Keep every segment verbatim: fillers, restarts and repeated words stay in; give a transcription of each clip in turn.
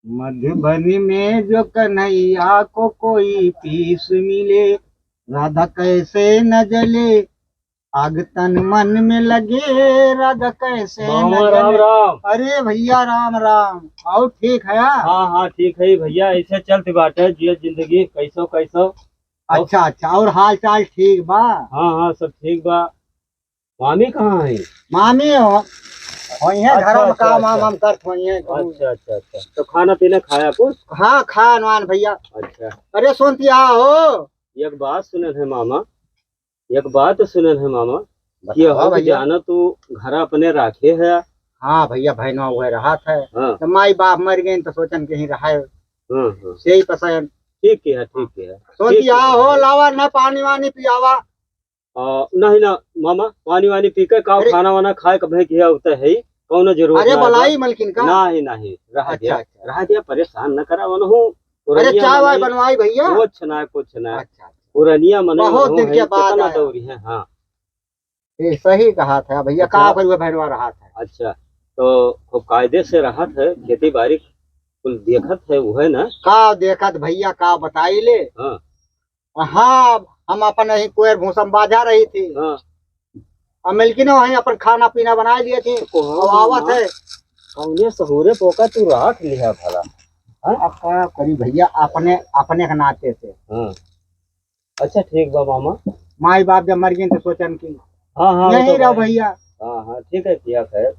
मधुबनी में जो कन्हैया को कोई पीस मिले, राधा कैसे न जले, आग तन मन में लगे, राधा कैसे न मामा, राम जले। राम। अरे भैया, राम राम। और ठीक है? हाँ, हाँ, ठीक है भैया, ऐसे चलत बाटे जिया जिंदगी, कैसो, कैसो। अच्छा, अच्छा, और हाल चाल ठीक बा? हाँ, हाँ, सब ठीक बा। मामी कहाँ है? मामी हो, होई है अच्छा, घर में, अच्छा, काम वाम अच्छा। हम करत होई है। अच्छा, अच्छा, अच्छा। तो खाना पीना खाया कुछ? हाँ, खान वान भैया। अच्छा। अरे सोनतिया हो। एक बात सुनल है मामा, एक बात सुनल है मामा, कि बतावा हम भैया। जाना तू घर अपने राखे है। हाँ भैया, बहनवा वह रहत है। हाँ। तो माई बाप मर गए तो सोचन कहीं रहे। हाँ, हाँ। यही पसंद। ठीक है, ठीक है। सोनतिया ठीक है। हो, लावा ना पानी वानी पियावा। आ, नहीं ना मामा, पानी वानी पी के का अरे। खाना वाना खाए के भाई किया होता है, कौनो जरूरत अरे, ना बा। बलाई मलकिन का? नहीं, नहीं, रहा अच्छा, दिया, अच्छा। रहा दिया, परेशान न करा, वनहु अरे, पुरनिया चाय वाय मनई, बनवाई भैया? कुछ ना, कुछ ना। अच्छा, अच्छा। पुरनिया मनई बहुत वनहु दिन है, के बाद कितना आया। दौरी है, हाँ। ये सही कहा था भैया, अच्छा। का करुए भैरवा रहा था। अच्छा, तो खूब कायदे से रहत है, खेती बाड़ी कुल देखत है, वो है ना? का देखत भैया, का बताई ले? हाँ। हाँ, हम अपन यही कोयर भूसा में बाझा रही थी। हाँ। अब मिलकिन वहीं अपन खाना पीना बनाए लिए थी। को अब आवत मामा, है। कौने सहूरे पोका तू राख लिहा भला? हाँ? अब का करी भैया, अपने, अपने के नाते से। हाँ। अच्छा, ठीक बा मामा। माई बाप जब मर गए तो सोचन की हाँ, हाँ, वो यहीं तो रहो भाई। भैया। हाँ, हाँ, ठीक है, किया खैर।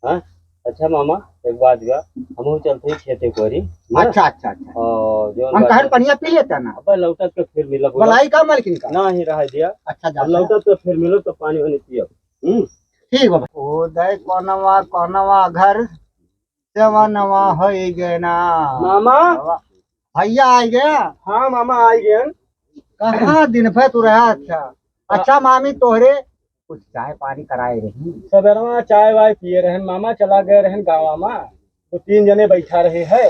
हाँ, अच्छा मामा, एक बात बा, हमहू चलते ही खेते कोरी, हाँ? अच्छा, अच्छा, अच्छा। और जो हम बात कहन है, पनिया पी लेता ना। अब लौटत के फिर मिलब, बोला। बलाई का मलकिन का? ना ही रह दिया। अच्छा, अब जाता। लौटत के फिर मिलब तो पानी वानी पियब। हम्म। ठीक बा भाई। ओ दे कोनवा, कोनवा घर, जवनवा होई गए ना। मामा। भैया आ गया? हाँ मामा, आ गए। कहाँ दिन भर तू रहा? अच्छा, अच्छा मामी, तोहरे कुछ चाय पानी कराए रही। सबेरवा चाय वाय पिए रहन मामा, चला गए रहन गाँव में, दो तीन जने बैठा रहे हैं,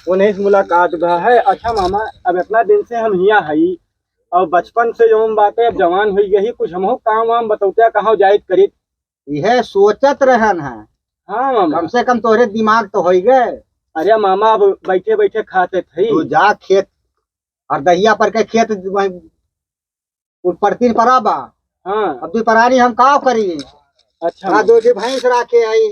उन्हीं से मुलाकात भा है। अच्छा मामा, अब इतना दिन से हम हियाँ हई और बचपन से जो हम बातें अब जवान हुई गई, कुछ हमहू काम वाम बतौते कहाँ जाइत करीत। यह सोचत रहन है। हाँ मामा। कम से कम तोहरे दिमाग तो होई गए। अरे मामा, अब बैठे बैठे खाते थे। तू जा खेत, और दहिया पर के खेत वहीं उ परतीन परा बा। हाँ। अब दुई परानी हम का करी? अच्छा। आ, दो ठी भैंस राखे आई।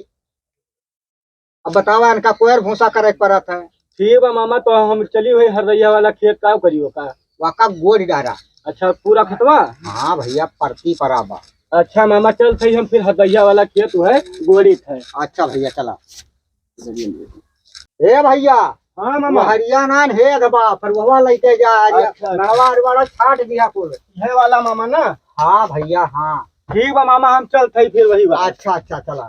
अब बतावा, इनका कोयर भूसा करे के परत है। ठीक बा मामा, तो हम चली हुई हरदैया वाला खेत, का करी ओका? वाका गोड़ डारा। अच्छा, पूरा खेतवा? हाँ भैया, परती परा बा। अच्छा मामा, चल सही, हम फिर हरदैया वाला खेत है, गोड़ी है। अच्छा भैया, चला। ए भैया। हाँ मामा। वो हरियाणा हेद बा, पर वहवा लेके जा, आज अच्छा, अच्छा। नरवा अरवाड़ा छाट दिया कुल। है वाला मामा ना? हाँ भैया, हाँ। ठीक बा मामा, हम चलत हई फिर वही बा। अच्छा, अच्छा, चला।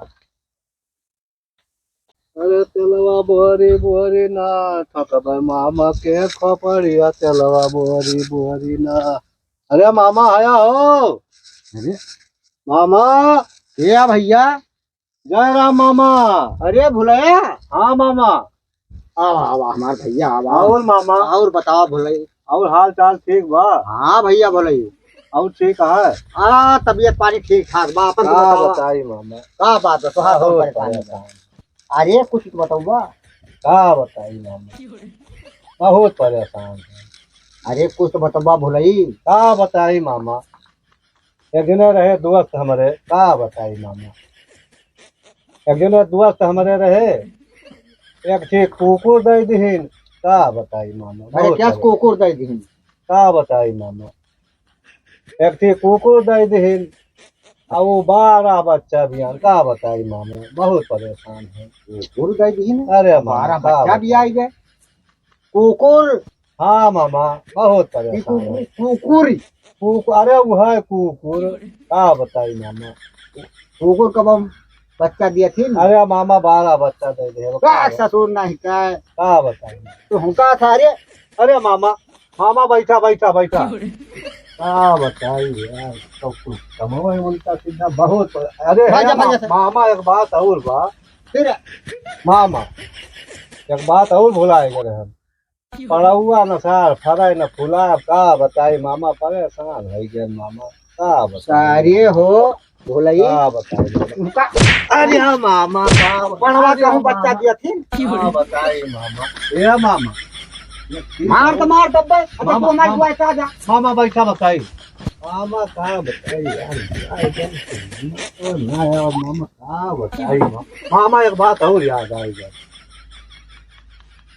अरे तेलवा बोहरी बोहरी ना, ठकबे मामा के खोपड़िया, तेलवा बोहरी बोहरी ना। अरे मामा आया हो। अरे मामा। ए भैया, जय राम मामा। अरे भुलैया। हाँ मामा। आवा, आवा, हमार भैया, आवा। और मामा? और बतावा भुलैया। और हाल चाल ठीक बा? हाँ भैया भुलैया। और ठीक है? हाँ, तबीयत पानी ठीक ठाक बा, अपन तो का बतावा। बताई मामा? का बात है, तोहार बहुत कौन परेशानी बा? परेशान। अरे कुछ तो बतौबा। का बताई मामा? बहुत परेशान है। अरे कुछ तो बतौबा भुलई। का बताई मामा? एक जने रहे दोस्त हमरे, का बताई मामा, एक जने दोस्त हमरे रहे, एक ठे कुकुर दे दिहिन, का बताई मामा, अरे बहुत क्या परेशान। कुकुर दे दिहिन? का बताई मामा, एक ठे कुकुर दे दिहिन, आ वो बारह बच्चा बियान, का बताई मामा, बहुत परेशान है। कुकुर दे दिहिन? अरे मामा, बारह का बच्चा बताई? भी आई गए। कुकुर? हाँ मामा, बहुत ई परेशान कुकुर, है। कुकुर? कुकुर, अरे वो है कुकुर, का बताई मामा। कुकुर कब हम बच्चा दिया थी ना? अरे मामा, बारह बच्चा दे दे, का का बताई? ससुर नहीं का? का बताई? तो हम का था रे? अरे मामा, मामा बैठा, बैठा, बैठा। का बताई यार, सब कुछ कमावे उल्टा सीधा बहुत, अरे भाई है जा, भाई मामा, जा। मामा एक बात और बा। फिर? मामा, एक बात और भुलाए गए हम। पड़ौआ न सार फरे न फुलाए, का बताई मामा, परेशान है गए मामा, का बताई? सारे हो, भोलई। का बताई मामा? उनका अरे हाँ मामा, का बताई? पढ़वा अरे कहूँ बच्चा मामा। दिया थी। का बताई मामा? ए मामा। मार तो मार तब बे। अच्छा, मामा, तू हमारे मामा। बुआ से आ जा। मामा बैठा बताई। मामा का बताई यार, क्या एकदम ओ ना यार मामा, का बताई मामा? मामा एक बात और याद आई गई।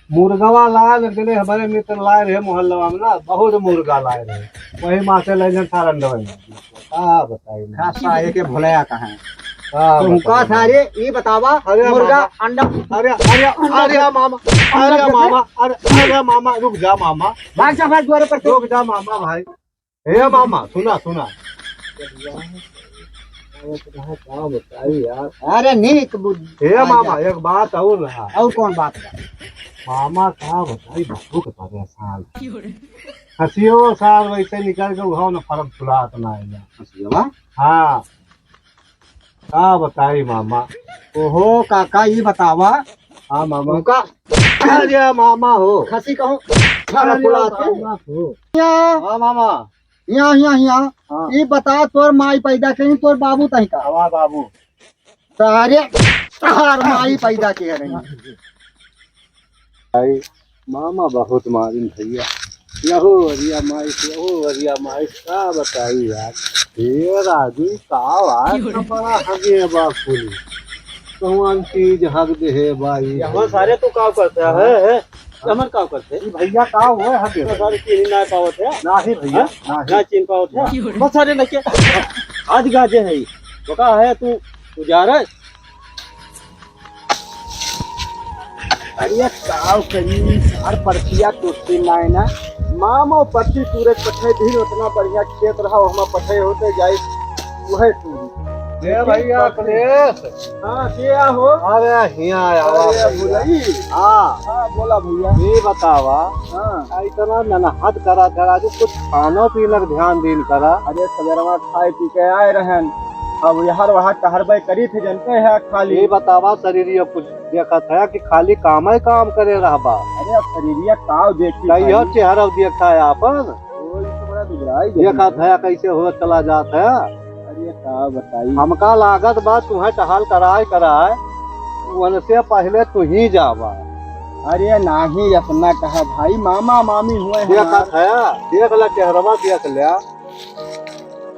मुर्गवा लाए न देने, हमारे मित्र लाए रहे मोहल्ला में ना, बहुत मुर्गा लाए रहे। वही माँ से लेने सारन डबे। का बताई मामा? खासा है के भोलया कहाँ है? का तो बताई उनका मामा? सारे ये बतावा, अरे मुर्गा, मामा। अंडा। अरे, अरे, अरे मामा, अरे अंडा मामा, अरे, अरे मामा, रुक जा मामा। भाग जा, भाग द्वारे पर से। रुक जा मामा भाई। हे मामा, सुना, सुना। का बताई यार? अरे नीक बुद्धि। हे आ मामा, जा। एक बात और रहा। और कौन बात बा? मामा का बताई, बहुत परेशान। हंसियो सार वैसे निकल के उठाओ ना, फर्क फुलात ना आएगा। हंसियो बा? हाँ। का बताई मामा? ओहो काका, ये बतावा। हाँ मामा। उनका अरे मामा हो। खसी कहूँ, खाना अरे फुला के। मामा हो। यहाँ, हाँ मामा। यहाँ, यहाँ, यहाँ। हाँ। ये बता, तोर माई पैदा कहीं, तोर बाबू तहीं का? हमार बाबू। सारे, तार माई पैदा के रही। आई, मामा बहुत मारिन भैया। यहो अरिया माई, यहो अरिया माई, का बताई यार। हे राजू, का बात क्यों रे? बड़ा हगे बा कुल। कौन चीज हग दे हे भाई? यहाँ सारे तो का करते हैं, हाँ। है, है? हमर का करते? ई भैया का हुआ है हगे? तो सारे चीन ना पावत है। नाही भैया, हाँ? नाही। ना चीन पावत है। क्यों रे? बहुत सारे लड़के आज गाजे है। तो का है तू, तू जा रहा है? अरे काव करी, सार परचिया टूटते नाय ना। मामा परची सूरज पठे दिन उतना बढ़िया खेत रहा, ओहमा पठे होते जाए, वहे टूरी। ए भैया, कलेश। हाँ, के आ हो? अरे, हियाँ आवा अरे, भैया। भुलई। हाँ। हाँ, बोला भैया। ये बतावा, हाँ। आ, इतना ननहद करा धरा, जो कुछ खानो पीनक ध्यान दीन करा। अरे, सवेरवा खाए पी के आए रहन। अब यार वहाँ टहरबे करी थे, जनते हैं खाली। ये बतावा, शरीर ये कुछ देखत है कि खाली काम ही काम करे रहबा? अरे, अब शरीरिया काव देखी कहियो भाई। चेहरा देखा है आपन? ओ, ये तो बड़ा दुबराई गया देखत है। है कैसे हो चला जात है। अरे, का बताई? हमका लागत बा तुम्हें टहल कराए कराए, उनसे पहले तू ही जावा। अरे, नाही अपना कहा भाई, मामा मामी हुए हैं। देखत है, देख ले चेहरवा, देख ले।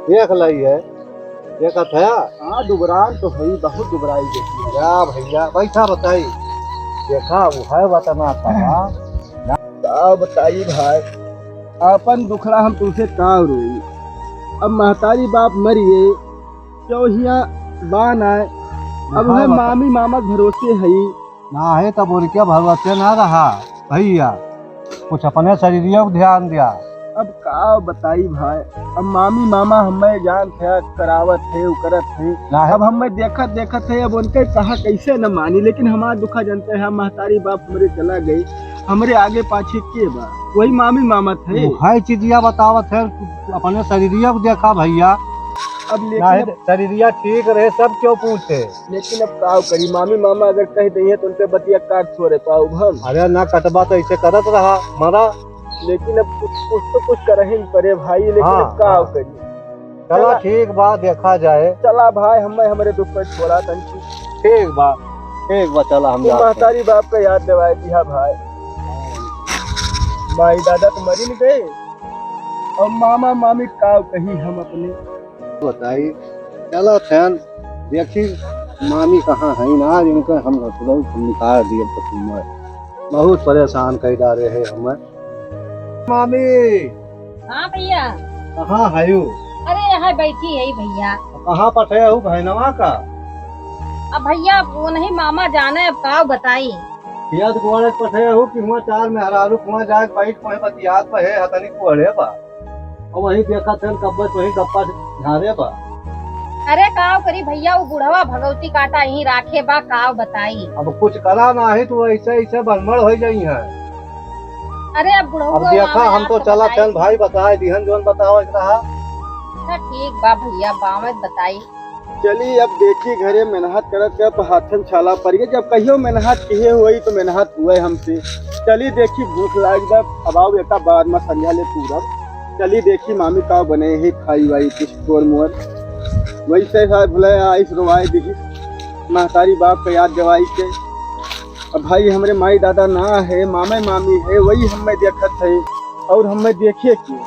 देख लई है, देखत है। हाँ, दुबरान तो है, बहुत दुबराई देखी है। या भैया, बैठा बताई। देखा, वो है वतना था। का बताई भाई, आपन दुखड़ा हम तुमसे का रोई। अब महतारी बाप मरिए, चौहिया बान आए। अब हाँ, है बता। मामी मामा के भरोसे है। नाही, तब उनके भरोसे ना रहा भैया, कुछ अपने शरीरिया को ध्यान दिया। अब का बताई भाई, अब मामी मामा हमें जान थे, करावत थे, उ करत थे। नाही। अब हमें देखत देखत है, अब उनके कहा कैसे न मानी, लेकिन हमार दुखा जनते हैं, महतारी बाप हमरे चला गई, हमरे आगे पाछे के बा, वही मामी मामा थे। वो है चीजिया बतावत है, अपने शरीरिया को देखा भैया। अब लेकिन नाही, अब शरीरिया ठीक रहे, सब क्यों पूछे? लेकिन अब का करी, मामी मामा अगर कह दइहे तो उनके बतिया काट छोड़े पाउब हम। अरे ना कटबा तो ऐसे करत रहा, मरा। लेकिन अब कुछ, कुछ तो कुछ करही न परे भाई, लेकिन हाँ, अब का हाँ। करी? चला चला। ठीक बा, देखा जाए। चला भाई, हमें हमरे दुख पर छोड़ा तन। ठीक बा, ठीक बा, चला हम तू जाते हैं। महतारी बाप का याद दिवाए दिया भाई। माई दादा तो मरी न गए, और मामा मामी का कही हम अपने। बताई, चला थैन, देखी मामी कहाँ है ना, आज इनके हम रसगुल्ला हम निकाल दिए पसंद में। बहुत परेशान कर डाले है हमें। मामी। हाँ भैया। कहाँ है यू? अरे यहाँ बैठी है भैया। कहाँ पठे हूँ बहनवा का? अब भैया वो नहीं मामा जाने अब का बताई। याद गोड़े पठे हूँ कि हुआ चार मेहरारू हुआ जाए बैठ वहीं बतियात बहे हतनी कोड़े बा। और वही देखत हन कब्बे तो वही गप्पा झारे बा। अरे काव करी भैया, वो बुढ़वा भगवती काटा यहीं राखे बा, काव बताई। अब कुछ करा नाही तो ऐसे ऐसे बनमड़ हो जाई है। अरे अब बुढ़वा अब देखा, हम तो चला थन भाई, बताए दिहन जोन बताओ एक रहा। अच्छा ठीक बा भैया, बावत बताई। चली अब देखी घरे मेहनत करत करत हाथन छाला पड़ गए। जब कहियो मेहनत किए हुई तो मेहनत हुए हमसे। चली देखी भूख लाग बा, अब आओ एका बाद में संझा ले पूरब। चली देखी मामी का बने है खाई वाई कुछ तोर मोर। वैसे है भुलाए आइस रोवाए दिहिस, महतारी बाप का याद दिवाई के। अब भाई हमरे माई दादा ना है, मामे मामी है, वही हमें देखत है और हमें देखे के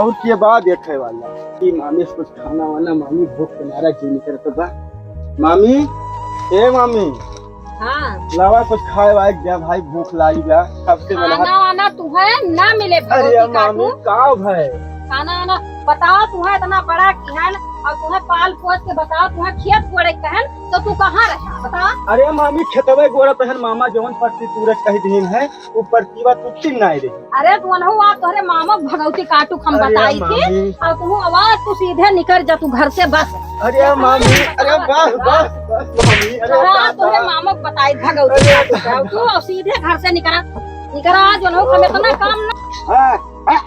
और के बा देखे वाला। ई मामी से कुछ खाना वाना, मामी भूख के मारा जी निकरत बा। मामी, ए मामी, हाँ। लावा कुछ खाए वाए द्या भाई, भूख लागी बा, कब से बोला। खाना वाना तुहे ना मिले अरे भगवती मामी, काटू। का भाई? खाना वाना बताओ, तुहे इतना बड़ा किहन और तुहे पाल पोस के बताओ, तुहे खेत कोड़े कहन तो तू कहाँ रहा बताओ? अरे मामी, खेतवे गोड़ा तहन मामा जवन परती तूरे कह दीन है, उ परतीवा तू चिन्ह नाई रही। अरे तो वनहु आ तोहरे मामा भगवती काटू हम अरे बताई थी मामी। और तू आवाज तू सीधे निकर जा तू घर से बस। अरे मामी, अरे बस, बस, बस मामी, अरे हाँ, बाप तोहरे रे। मामा बताई भगवती अरे काटू का, तू और सीधे घर से निकरा, निकरा आज वनहु हम इतना काम ना। हाँ, हाँ,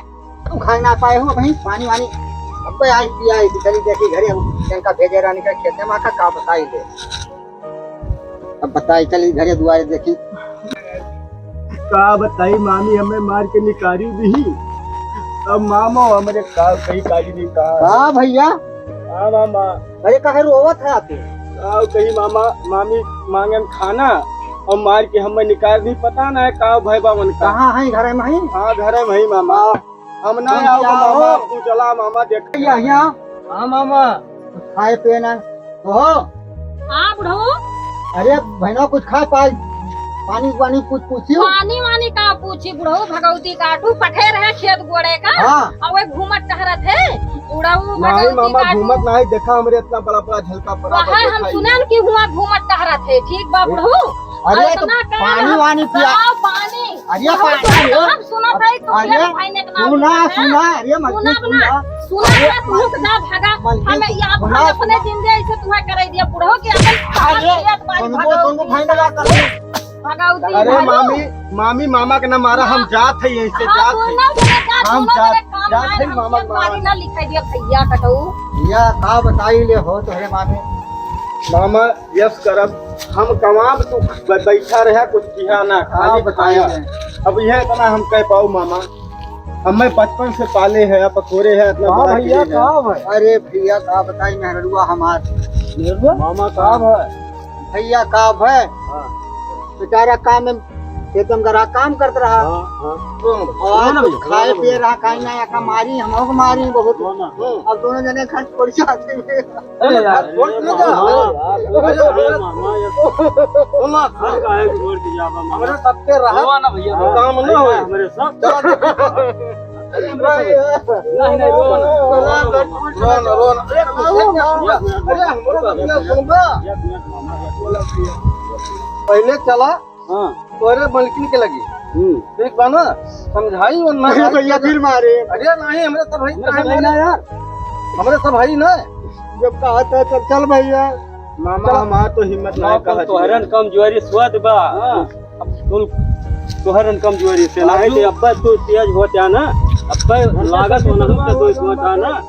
तू खाए ना पाए हो भाई, पानी वानी। अब आई पिया आई, चली देखी घरे, हम इनका भेजे रहनी का खेते में का, का बताई दे। अब बताई, चली घरे दुआरे देखी। का बताई मामी, हमें मार के निकारी दी। अब मामा हमरे का कहीं काली नहीं कहा। का भैया? हाँ मामा। अरे काहे रोवत है आप? का कहीं मामा, मामी मांगन खाना और मार के हमें निकाल दी। पता ना है का भय बा उनका। कहाँ है, घर में ही? हाँ, घर में ही मामा। हम ना हम आओ क्या मामा, हो? तू चला मामा देख। भैया, यहाँ। हाँ मामा। खाए पिए ना। ओहो। हाँ बुढ़ऊ। अरे बहनों, कुछ खाए पाए, पानी वानी कुछ पूछियो। पानी वानी का पूछी बुढ़ऊ, भगवती काटू पठे रहे खेत गोड़े का। हाँ। और वे घूमत टहरत है। बुढ़ऊ नहीं भगवती मामा, काटू। घूमत नहीं, देखा हमरे इतना बड़ा बड़ा झलका पड़ा वह बा, हम देखा ही। सुनन कि हुआ घूमत टहरत है, ठीक बा बुढ़ऊ। अरे और तो इतना का पानी वानी पिया। बताओ, पानी। अरे बहुत पानी है। हम सुनत है, तू अरे, मेरे भाई ने इतना सुना, सुना, अरे मत सुना सुना। बना, सुना अरे बना, तू मत जा भागा। मत हमें ये अपन सुना। अपने जिंदे ऐसे तुम्हें कराई दिया, बुढ़ऊ के अपन अरे, खास ये तुम्हारी तुमको, भगवती तुमको भाई लगा कर। भगवती अरे भगवती। मामी, मामी, मामा के ना मारा, हम हाँ। जात है यहीं से, हाँ, जात है। दोनों जने जा, हम दोनों जात, जने काम जात आए, है हम मामा के खेत बाड़ी मारा। ना लिखाई दिया भैया कटऊ। या का बताई ले हो तोहरे मामी। मामा, यस करब, हम कमाब तू ब-, बैठा रहा, कुछ किहा ना, हाँ, खाली बताइए। खाया। अब यह इतना हम कह पाऊ मामा, हमें बचपन से पाले है, पकोरे है, इतना हाँ बड़ा भैया, किए हैं। का है? अरे भैया, का बताई मेहरुआ हमार। मेहरुआ? मामा, का है? भैया, का है? हाँ। बेचारा काम में खेतन करा काम करत रहा। हाँ, हाँ। और सुनो ना कुछ भैया, खाए सुनो ना पिए भैया। रहा, खाए ना, या का मारी, हम लोग मारी बहुत। सुनो ना। हम्म। अब दोनों जने घर छोड़ के आते हैं। अरे यार, घर छोड़ के जा। हाँ यार, अरे, अरे, अरे, मामा, ये सुनो ना, घर का है, छोड़ के जा, मामा। हमारे सबके रहा। रोवा ना भैया, हाँ, काम ना हो। हमारे सब। चलो, देखो। अरे, भाई, नहीं, नहीं, रोवा ना। रोवा ना, रोवा ना। अरे, अरे, हमारा सुनबा। एक मिनट, मामा, एक मिनट। पहले चला हाँ। तोरे मलकिन के लगी। हम्म। ठीक बा ना? समझाई वरना अरे भाई भैया, फिर मारे। अरे नहीं, हमरे सब भाई हमरे सब भाई ना यार। हमरे सब भाई ना। जब कहा था, चल, चल भैया। मामा, चल। हमार तो हिम्मत ना बाप, कहत तोहरन है। कमजोरी स्वाद बा। हाँ। अब तुम तोहरन कमजोरी से हाँ, नहीं तू तो अब्बा तू तेज होता ना, अब्बा लागत होना तो तेज होता ना।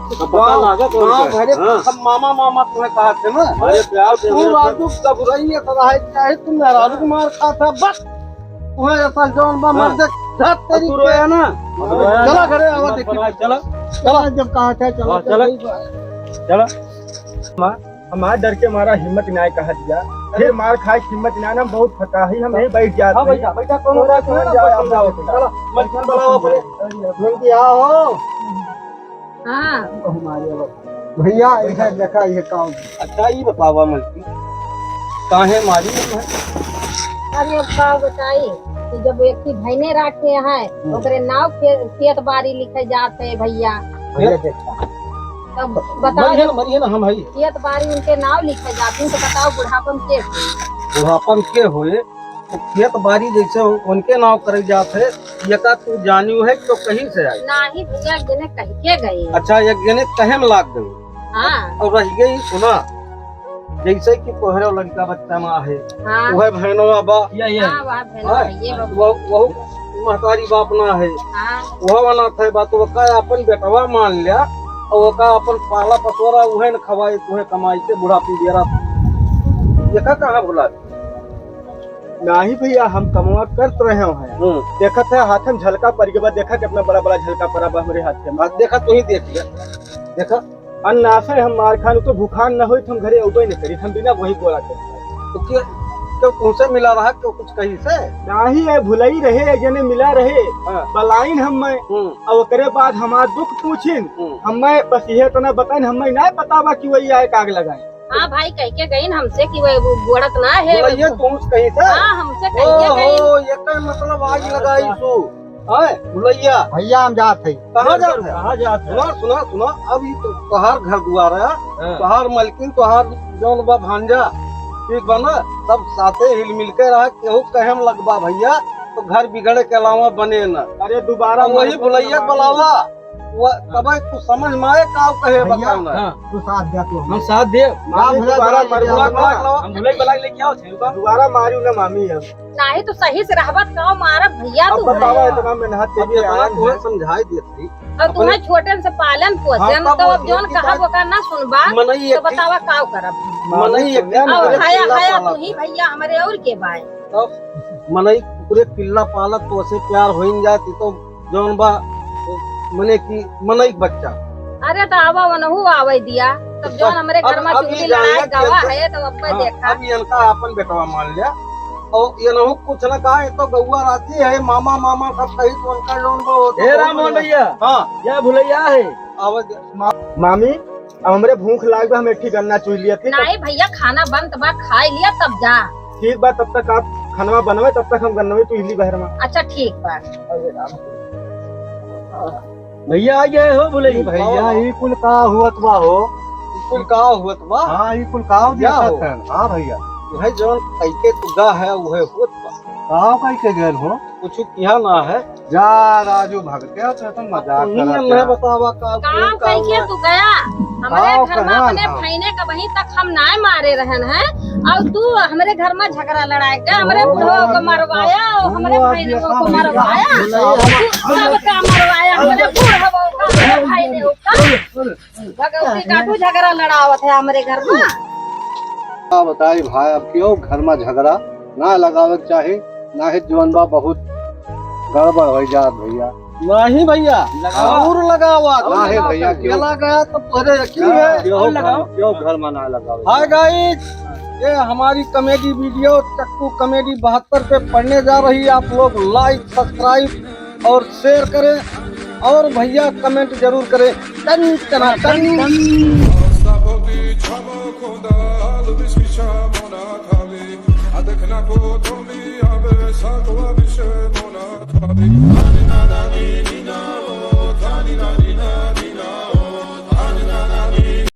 तो पता हाँ, लागत हाँ, होता। अरे हाँ। सब मामा, मामा तुम्हें कहा थे ना। अरे प्यार से तू हमरे राजू कबुराई है, तो रहे चाहे तुम राजू को मार खा था, बस। तुम्हें ऐसा जौन बा, हाँ। मर दे, धत अब तेरी तू रोया के। ना। चला घरे, आवा हिम्मत देखी। बनाए, चला। चला, जब कहा था, चला, हाँ, चला। चला। चला। माँ, हमार डर के मारा हिम्मत नाय कहा दिया। फिर मार खाए के हिम्मत नाय ना, बहुत फटाही, हम यहीं बैठ जाते हाँ, हैं। बैठा, बैठा, कौन हो रहा है, कौन हो रहा है, चला, मत बुलाओ अपने। जल्दी आओ। हाँ। भैया, इधर देखा, ये काम। अच्छा, ये बतावा मलकिन, काहे मारी है? अरे, अब का बताई कि जब एक ही भैने राखे हैं, हम्म। ओकरे नाव के खेत बारी लिखे जात है भैया। भैया देखा। तब बताओ, मरिहे ना, मरिहे ना, हम हई। खेत बारी उनके नाव लिखे जात है, तो बताओ बुढ़ापन के। बुढ़ापन के होए, तो खेत बारी जैसे उनके नाव करे जात है, ये का तू जानियो है तो कहीं से आई? नाही भैया, एक जने कह के गए। अच्छा, एक जने कहे में लाग गए। हाँ। और रह गई, सुना, जैसे कि तोहरे लड़का बच्चा ना है, हाँ। वह बहनवा बा। या, या। हाँ, वह बहनवा हाँ, है, ये बा। वो, वो महतारी बाप ना है। हाँ। वह अनाथ है बा, तो ओका अपन बेटवा मान लिया और ओका अपन पाला पतोरा उहे न खवाए, तुहे कमाई के बुढ़ापी बेरा। ये का कहाँ भुला? नाही भैया, हम कमवा करत रहे हैं। हम्म। देखत है हाथ में झलका पड़ गया बा, देखा कितना बड़ा बड़ा झलका पड़ा बा हमरे हाथ में। आज देखा, तू ही देख लिया, देखा। अन्न आसे हम मार खान, तो भूखान न होई, तो हम घरे अउबे न करी, हम बिना वही बोला के। तो क्यों, क्यों तुमसे मिला रहा, क्यों कुछ कही से? नाही, ये भुलई रहे, एक जने मिला रहे, हाँ। बलाइन हम मैं, हम्म। और ओकरे बाद हमार दुख पूछिन, हम्म। हम मैं बस ये इतना बताइन, हम मैं ना बतावा कि वही आए काग लगाए। हाँ भाई, कह के गईन हमसे कि वो बोड़त ना है, भुलैया वो तुमसे कही से? हाँ, हमसे कह के गईन। ओहो, ये का मतलब आग लगाई तू? हैं, भुलैया? भैया, हम जात है। कहाँ जात है? कहाँ जात है? सुना, सुना, सुना, अब ये तो तोहार घर दुआर है, हाँ। तोहार मलकिन, तोहार जौन बा भांजा, ठीक बा ना? सब साथे हिल मिल के रहा, केहू कहे में लगबा भैया, तो घर बिगड़े के अलावा बने ना। अरे, दोबारा अब वही मत बोलो भुलैया ना, बुलावा। वो तबे कुछ समझ में आए, का कहे भैया, बताओ ना। हाँ। तू साथ दे तू। हम साथ दे। मामी, दोबारा मत बुला, बुला, बुला। हम भुलई बुला के लेके आओ, छेलुआ। दोबारा मारियो ना मामी अब। नाही तो सही से रहबत का मारब भैया अब तू बतावा, है। इतना मेहनत के अब लिए इतना आए तुम्हें हैं। समझाई देत थी। और अपने तुम्हें छोटन से पालन पोषण, हाँ, तब तो अब वही जौन की कहा बात। बोका ना सुनबा, मनई तो एक बतावा का करब। मनई एक सुनिया ना। और हया, हया तू ही भैया हमरे और के बाय। तब मनई कुकुरे पिल्ला पालत तो उसे प्यार होइन जाती तो जौन बा, मने कि मनई के बच्चा। अरे, तो आवा, वनहु आवे दिया। तब जौन हमरे घर में चुगली लड़ाई गवा है, तो अब हाँ, देखा। अब इनका आपन बेटवा मान लिया। और इनहु कुछ न कहा, ये तो गौवा राती है, मामा, मामा सब कही, तो उनका जौन बा, वो तो ए राममोहन भैया। हाँ। या भुलैया है। आवे दे। मा-, मामी, अब हमरे भूख लाग बा, हम एक ठी गन्ना चुइ लिया, ठीक है? नाही भैया, खाना बनत बा, खाइ लिया तब जा। ठीक बा, तब तक आप खनवा बनवे, तब तक हम गन्नवे चुइ ली बहर में। अच्छा, ठीक बा। भैया आ गए हो, भुलई? भैया, ई कुल का हुअत बा हो? ई कुल का हुअत बा? हाँ, ई कुल का हो? हाँ भैया। भाई, जौन कइके तू गा है, उहे होत बा। का कइके गयल हो? कुछ किहा ना है। जा राजू भगते, तो तुम मजाक करत है। बतावा का, का कइके तू गया? हमरे घर में अपने भैने का वहीं तक हम नाय मारे रहन है, और तू हमरे घर में झगड़ा लड़ाए के हमरे बुढ़वा को मरवाया और हमरे भैने को मरवाया। तू सबका मरवाया, हमरे बुढ़वा का, हमरे भैने का। भगवती का तू झगड़ा लड़ावत है हमरे घर में। का बताई भाई, अब केहू घर में झगड़ा ना लगावे के चाही, नाही जौन बा बहुत गड़बड़ होइ जात भैया। नाही भैया, लगावा। और लगावा। नाही भैया, केहू केला गया तो तोहरे यकीन है। केहू घर में ना लगावे। Hi guys, ये हमारी comedy video चक्कू comedy बहत्तर पे पड़ने जा रही है। आप लोग like, subscribe और share करें और भैया comment जरूर करें। टन टना टन।